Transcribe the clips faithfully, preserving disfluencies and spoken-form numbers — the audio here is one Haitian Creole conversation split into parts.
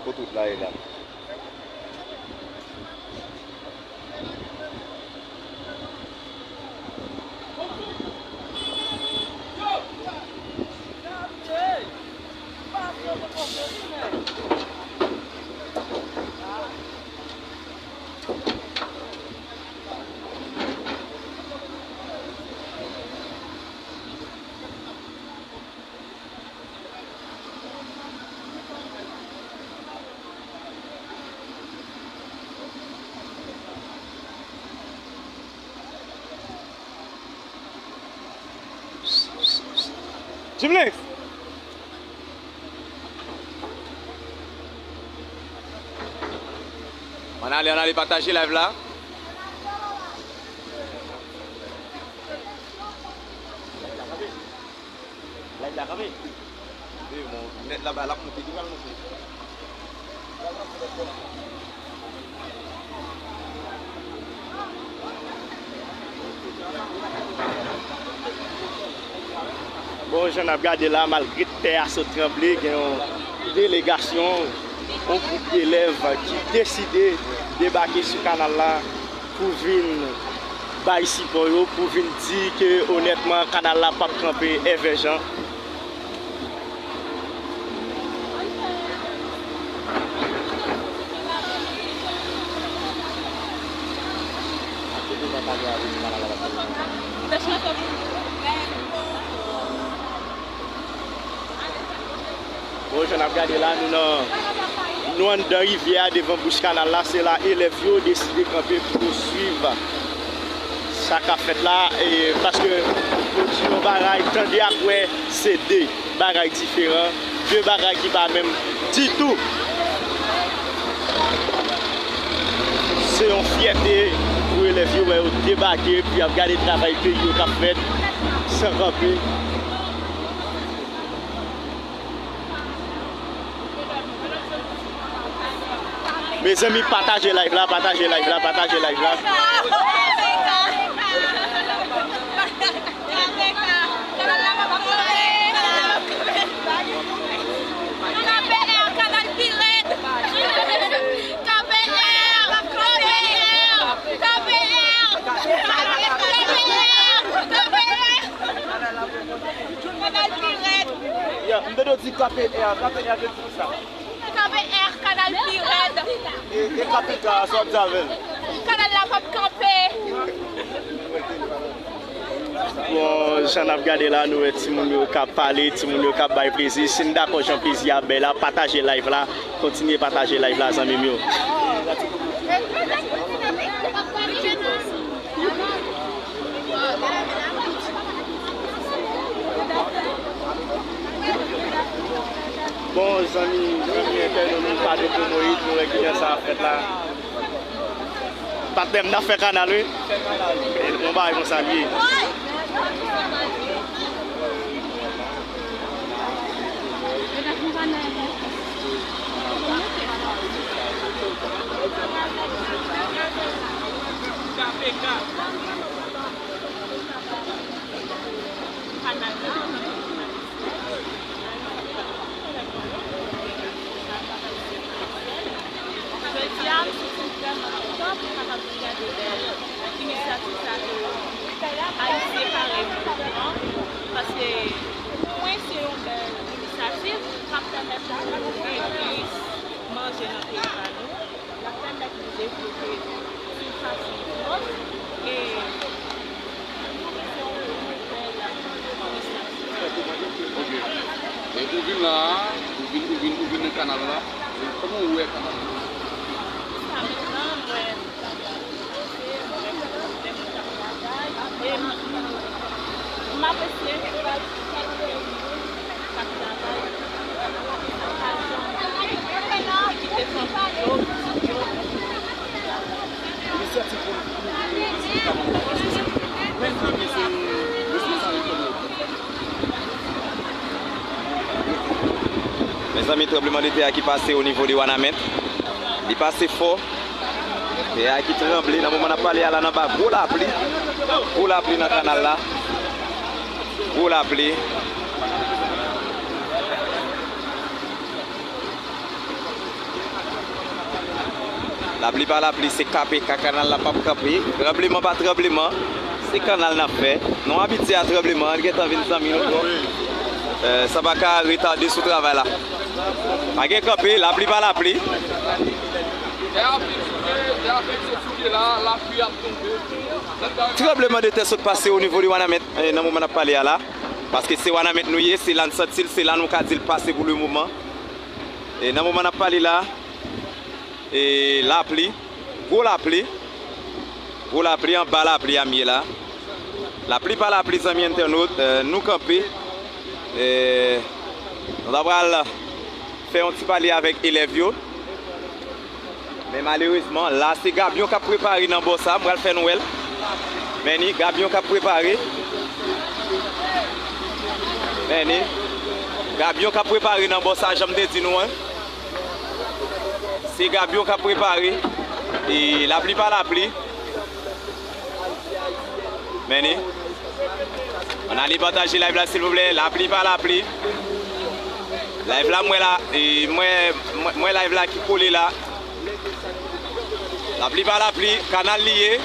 Pou tout la egal. Jimlix! Ann ale, ann ale pataje live la. Live la kanpe. Wi, bon, nèt la ba l ap monte, li pral monte. Bon, jan n ap gade la, malgre tè a sot tranble, gen yon delegasyon, yon gwoup elèv ki deside debake sou kanal la pou vin bay sipò yo, pou vin di ke onètman kanal la p ap kanpe èvè jan. Bon, jan n ap gade la, nou nan, nou anndan rivyè a, devan bouch kanal la, se la elèv yo deside kanpe pou yo swiv sa k ap fèt la, e, paske yo di yon bagay, tande ak wè, se de bagay diferan, de bagay ki pa menm ditou. Se yon fyète pou elèv yo wè yo debake, pou y ap gade travay peyi yo k ap fèt san kanpe. Mezanmi, pataje live la, pataje live la, pataje live la. K P R, kanal pi rèd. K P R, K P R, K P R, K P R, K P R. Kanal pi rèd. Ya, m te do di K P R, K P R te di sa. K P R, kanal pi rèd. E, e K P K, sa w ap di avè l? Kanal la p ap kanpe. Bon, jan n ap gade la, nou wè timoun yo k ap pale, timoun yo k ap bay plezi. Si n dakò jan plezi a bèl la, pataje live la, kontinye pataje live la, zanmi m yo. Bon, zanmi, zanmi entènot nou, Padre Moïse, nou wè kijan sa ap fèt la. Patnè m, n ap fè kanal, wi. Yon bagay konsa l ye. Jodi a, m santi m vrèman kontan pou m kapab vin gade bèl inisyativ sa ke Ayisyen parèy mwen yo pran, paske pou mwen, se yon bèl inisyativ k ap pèmèt nou ofri plis manje nan peyi pa nou. L ap pèmèt nou devlope kilti pwòp e nou vin fè yon nouvèl inisyativ. Ok. E ou vin la a, ou vin, ou vin, ou vin nan kanal la. E kòman ou wè kanal la? Jiska mentnan, m wè M apresye travay k ap travay, m pa janm kite fanmi yo, pitit yo. Inisyativ pou, pou, pou, menm ki se responsab kòm yo. Mezanmi, tranblemanntè a ki pase o nivo de Wanament, li pase fò. Tè a ki tranble nan moman n ap pale a la, nan ba gwo lapli. Gwo lapli nan kanal la. Gwo lapli. Lapli pa lapli, se K P K, kanal la p ap kanpe. Tranbleman pa tranbleman, se kanal n ap fè. Nou abitye a tranbleman, l gentan vin zanmi nou twòp. Eh, sa pa ka retade sou travay la. Pa gen kanpe, lapli pa lapli. Tranbleman de tè sot pase o nivo de Wanament, eh, nan moman n ap pale a la. Paske se Wanament nou ye, se la n santi l, se la nou ka di l pase pou le moman. E nan moman n ap pale la, e lapli, gwo lapli, gwo lapli, anba lapli a m ye la. Lapli pa lapli, zanmi entènot, eh, nou kanpe. Eh, nou ta pral fè yon ti pale avèk elèv yo. Men malerezman, la se gabyon k ap prepare nan bò sa, m pral fè nou wè l. Men ni, gabyon k ap prepare. Men ni, gabyon k ap prepare nan bò sa, jan m te di nou an. Se gabyon k ap prepare. E lapli pa lapli. Men ni. Ann ale pataje live la, silvouplè. Lapli pa lapli. Live la, m wè la, e, m wè, m wè, m wè live la ki kole la. Lapli pa lapli, kanal li ye.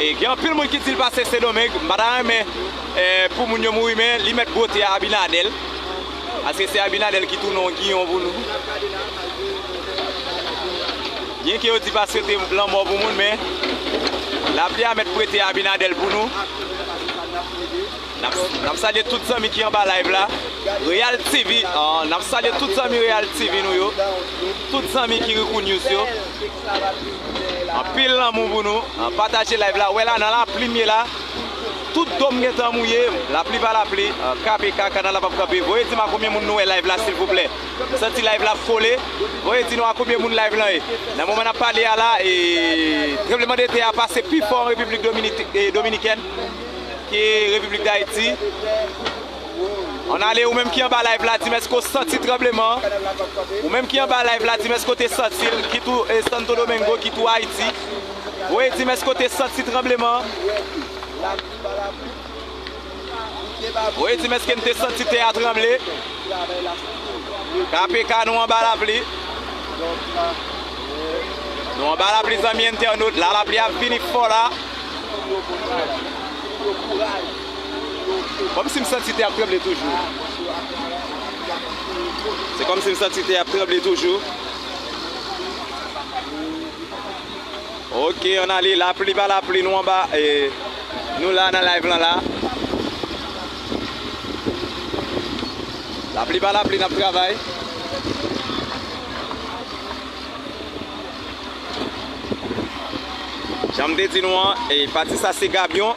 E gen anpil moun ki di l pase Sendomeng. M pa ta renmen, eh, pou moun yo mouri, men li mèt bwote a Abinadèl. Paske se Abinadèl ki tounen yon giyon pou nou. Byenke yo di pa swete lanmò pou moun, men lapli a mèt prete Abinadèl pou nou. N ap, n ap salye tout zanmi ki anba live la. Real T V, ah, n ap salye tout zanmi Real T V nou yo. Tout zanmi Kirikou News yo. Anpil lanmou pou nou. Ah, pataje live la. Wè la, nan lapli m ye la. Tout do m gentan mouye. Lapli pa lapli. Ah, K P K, kanal la p ap kanpe. Voye di m a konbyen moun nou wè live la, silvouplè. M santi live la ap kole. Voye di nou a konbyen moun live lan ye. Nan moman n ap pale a la, e, tranbleman de tè a pase pi fò an Repiblik Domini-, e, Dominikèn ke Repiblik Dayiti. Ann ale, ou menm ki anba live la, di m èske w santi tranbleman an? Ou menm ki anba live la, di m èske w te santi l, kit ou, e, Santo Domingo, kit ou Ayiti. Voye di m èske w te santi tranbleman an? Voye di m èske n te santi tè a tranble? K P K, nou anba lapli. Nou anba lapli, zanmi entènot. La, lapli ap vini fò la. Kòmsi m santi tè ap tranble toujou. Se kòmsi m santi tè ap tranble toujou. Ok, ann ale, lapli pa lapli, nou anba, e, nou la nan live lan la. Lapli pa lapli, n ap travay. Jan m te di nou an, e, pati sa se gabyon.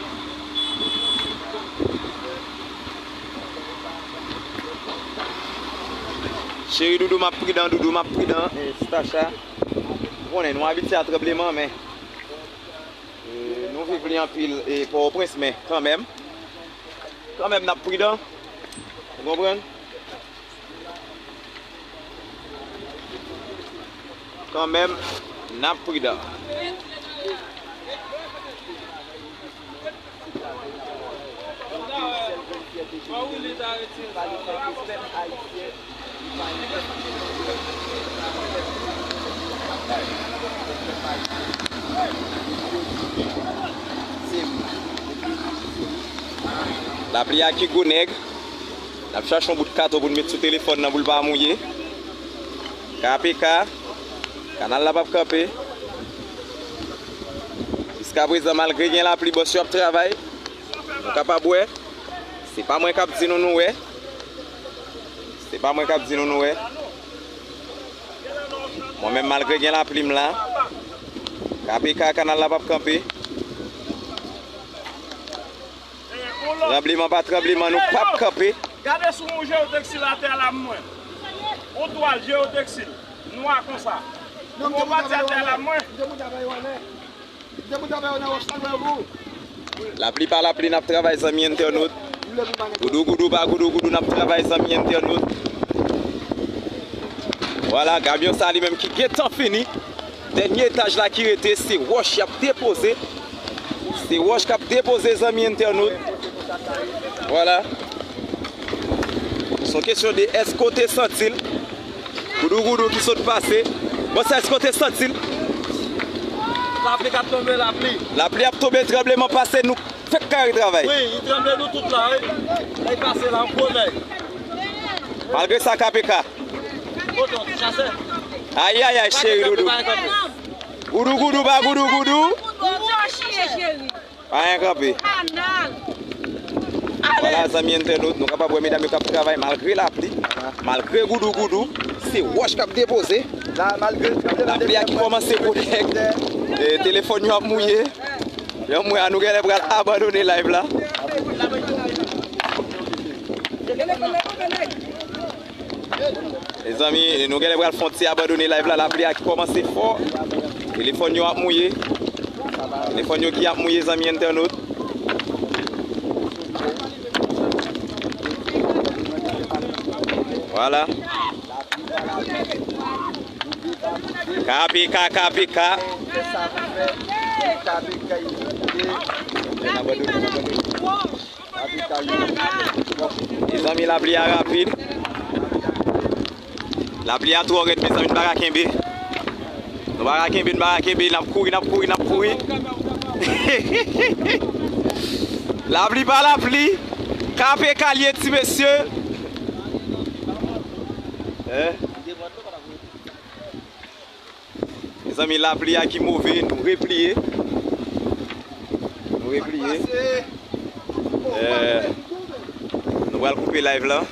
Cheri doudou, m ap pridan, doudou, m ap pridan, e, Stacha. Ou konnen, nou abitye a tranbleman, men, e, nou viv li anpil, e, Pòtoprens, men kanmenm, kanmenm, n ap pridan. Ou konprann? Kanmenm, n ap pridan. Lapli a ki gwo nèg. N ap chache yon bout katon pou n met sou telefòn nan pou l pa mouye. K P K, kanal la p ap kanpe. Jiskaprezan, malgre gen lapli, bòs yo ap travay. Nou kapab wè. Se pa mwen k ap di nou, nou wè. Se pa mwen k ap di nou, nou wè. Mwen menm, malgre gen lapli, m la. K P K, kanal la p ap kanpe. Tranbleman pa tranbleman, nou p ap kanpe. Gade sou yon jeyoteksil atè a la mwen. Yon twal jeyoteksil nwa konsa. Yon pati atè a la mwen. Lapli pa lapli, n ap travay, zanmi entènot. Goudougoudou pa goudougoudou, n ap travay, zanmi entènot. Vwala, gabyon sa li menm ki gentan fini. Dènye etaj la ki rete, se wòch y ap depoze. Se wòch k ap depoze, zanmi entènot. Vwala. Se yon kesyon de èske w te santi l? Goudougoudou ki sot pase. Bon, sa èske w te santi l? Lapli k ap tonbe, lapli. Lapli ap tonbe, tranbleman pase, nou fèk kare travay. Wi, li tranble nou tout la, wi. Nèg pase la, yon gwo nèg. Malgre sa, K P K. Kote w, chasè? Ayayay, cheri doudou. Goudou, goudou, ba goudou, goudou. Anyen kanpe. Vwala, zanmi entènot, nou kapab wè medam yo k ap travay malgre lapli, malgre goudou goudou, se wòch k ap depoze. Lapli a ki kòmanse pou nèg. E, telefòn yo ap mouye. Yo mwen, nou genlè pral abandone live la. Mezanmi, nou genlè pral fè yon ti abandone live la, lapli a ki kòmanse fò. Telefòn yo ap mouye. Telefòn yo ki ap mouye, zanmi entènot. Vwala. K P K, K P K. Mezanmi, lapli a rapid. Lapli a twò rèd, mezanmi, n pa ka kenbe. Nou pa ka kenbe, n pa ka kenbe, n ap kouri, n ap kouri, n ap kouri. Lapli pa lapli. K P K l ye, ti mesye. Eh? Mezanmi, lapli a ki move, nou repliye. Nou repliye. Eh, nou pral koupe live lan.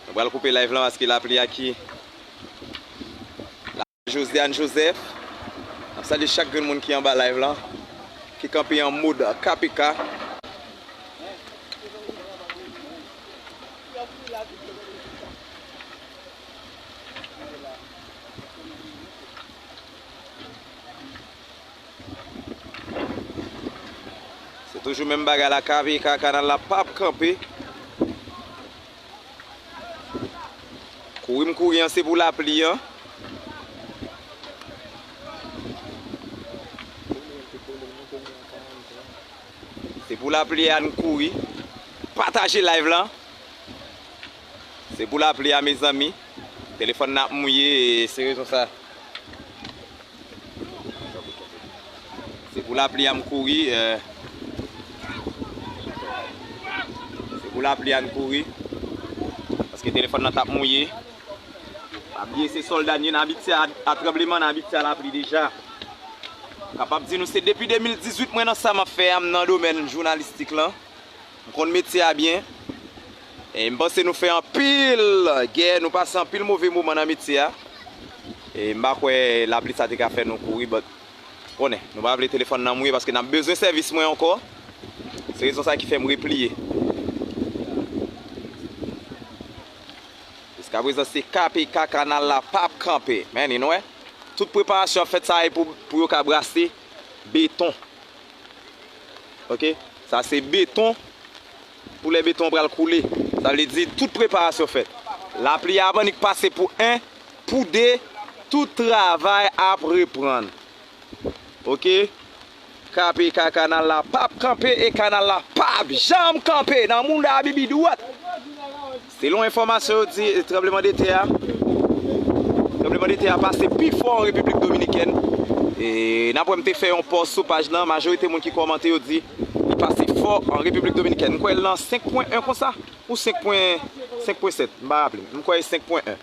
Nou pral koupe live lan paske lapli a ki la. Josiane Joseph. N ap salye chak grenn moun ki anba live lan, ki kanpe an mod K P K. Se toujou menm bagay la, K P K, kanal la p ap kanpe. Kouri m kouri an, se pou lapli an. Se pou lapli a n kouri. Pataje live lan. Se pou lapli a, mezanmi. Telefòn nan ap mouye, e se rezon sa. Se pou lapli a m kouri, eh. Se pou lapli a n kouri. Paske telefòn nan t ap mouye. Pa bliye, se sòlda n ye, n abitye a, a tranbleman, n abitye a lapli deja. Kapab di nou se depi de mil dizuit mwen nan sa m ap fè a, m nan domèn jounalistik lan. M konn metye a byen. E m panse nou fè anpil gè, nou pase anpil move moman nan metye a. E m pa kwè lapli sa te ka fè nou kouri, but konnen, nou pa vle telefòn nan mouye paske n ap bezwen sèvis mwen ankò. Se rezon sa ki fè m repliye. Jiskaprezan, se K P K, kanal la p ap kanpe. Men, nou wè, tout preparasyon ap fèt, sa e pou, pou yo ka brase beton. Oke? Sa se beton. Pou lè beton an pral koule. Sa vle di tout preparasyon fèt. Lapli a ap annik pase pou en, pou de, tout travay ap reprann. Oke? K P K, kanal la p ap kanpe e kanal la p ap janm kanpe nan mouda Bibi Dwat. Selon enfòmasyon yo di, tranblemanntè a, tranblemanntè a pase pi fò an Repiblik Dominikèn. E n ap wè m te fè yon pòs sou paj lan, majorite moun ki kòmante yo di li pase fò an Repiblik Dominikèn. M kwè l nan senk pwen en konsa, ou senk pwen, senk pwen sèt, m pa raple m. M kwè e senk pwen en.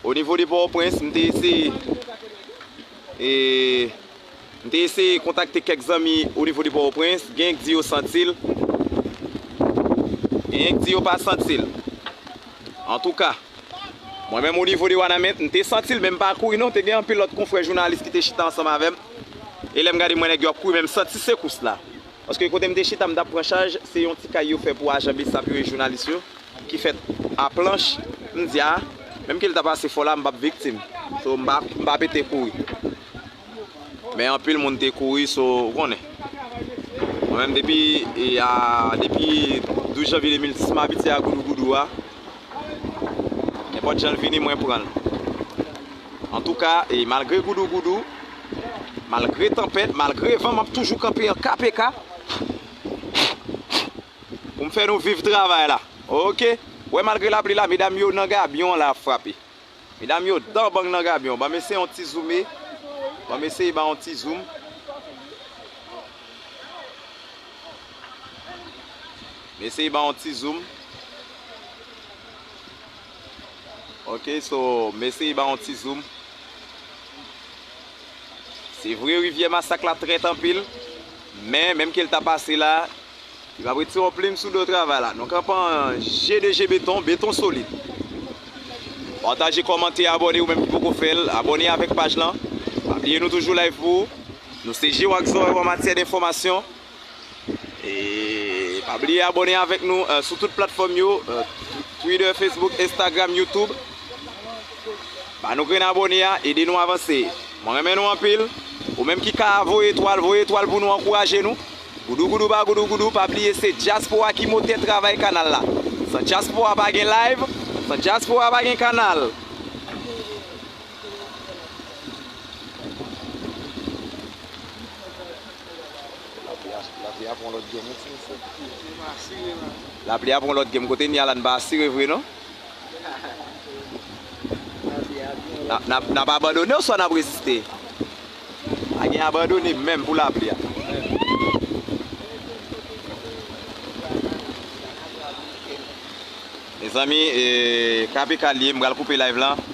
O nivo de Pòtoprens, m te eseye, e, m te eseye kontakte kèk zanmi o nivo de Pòtoprens, gen k di yo santi l, gen k di yo pa santi l. Antouka, mwen menm o nivo de Wanament, m te santi l, men m pa kouri non, te gen anpil lòt konfrè jounalis ki te chita ansanm avè m. E lè m gade, m wè nèg yo ap kouri, men m santi sekous la. Paske kote m te chita, m t ap pran chaj, se yon ti kay yo fè pou ajan BSAP yo e jounalis yo, ki fèt a planch. M di, a, menm ke l ta pase fò la, m p ap viktim. So, m pa, m pa pete kouri. Men anpil moun te kouri, so, ou konnen. Mwen menm, depi, e, a, depi douz janvye de mil dis, m abitye a goudougoudou a. Nenpòt jan l vini, mwen pran l. Antouka, e malgre goudougoudou, malgre tanpèt, malgre van, m ap toujou kanpe an K P K pou m fè nou viv travay la. Oke? Wè, malgre lapli la, medam yo nan gabyon la ap frape. Medam yo dan bang nan gabyon. Ban m eseye yon ti zoome. Bon, m eseye ba yon ti zoom. M eseye ba yon ti zoom. Ok, so, m eseye ba yon ti zoom. Se vre, Rivyè Masak la trèt anpil, men menm ke l ta pase la, li p ap retire yon plim sou do travay la. Nou kanpe an G de G beton, beton solid. Pataje, kòmante, abòne, ou menm ki poko fè l, abòne avèk paj lan. Pa bliye nou toujou live pou ou. Nou se je w ak zòrèy w an matyè d enfòmasyon. E pa bliye abòne avèk nou, eh, sou tout platfòm yo, eh, Twitter, Facebook, Instagram, YouTube. Ba nou grenn abòne a, ede nou avanse. Mwen renmen nou anpil. Ou menm ki ka voye etwal, voye etwal pou nou ankouraje nou. Goudou goudou ba goudou goudou, pa bliye se dyaspora ki motè travay kanal la. San dyaspora pa gen live, san dyaspora pa gen kanal. Lapli a, lapli a pran lòt game, wi, ti mesye. Lapli a pran lòt game. Kote n ye a la, n pa asire vre, non? N ap, n ap, n ap abandone oswa n ap reziste? Pa gen abandone menm pou lapli a. Mezanmi, eh, K P K l ye, m pral koupe live lan.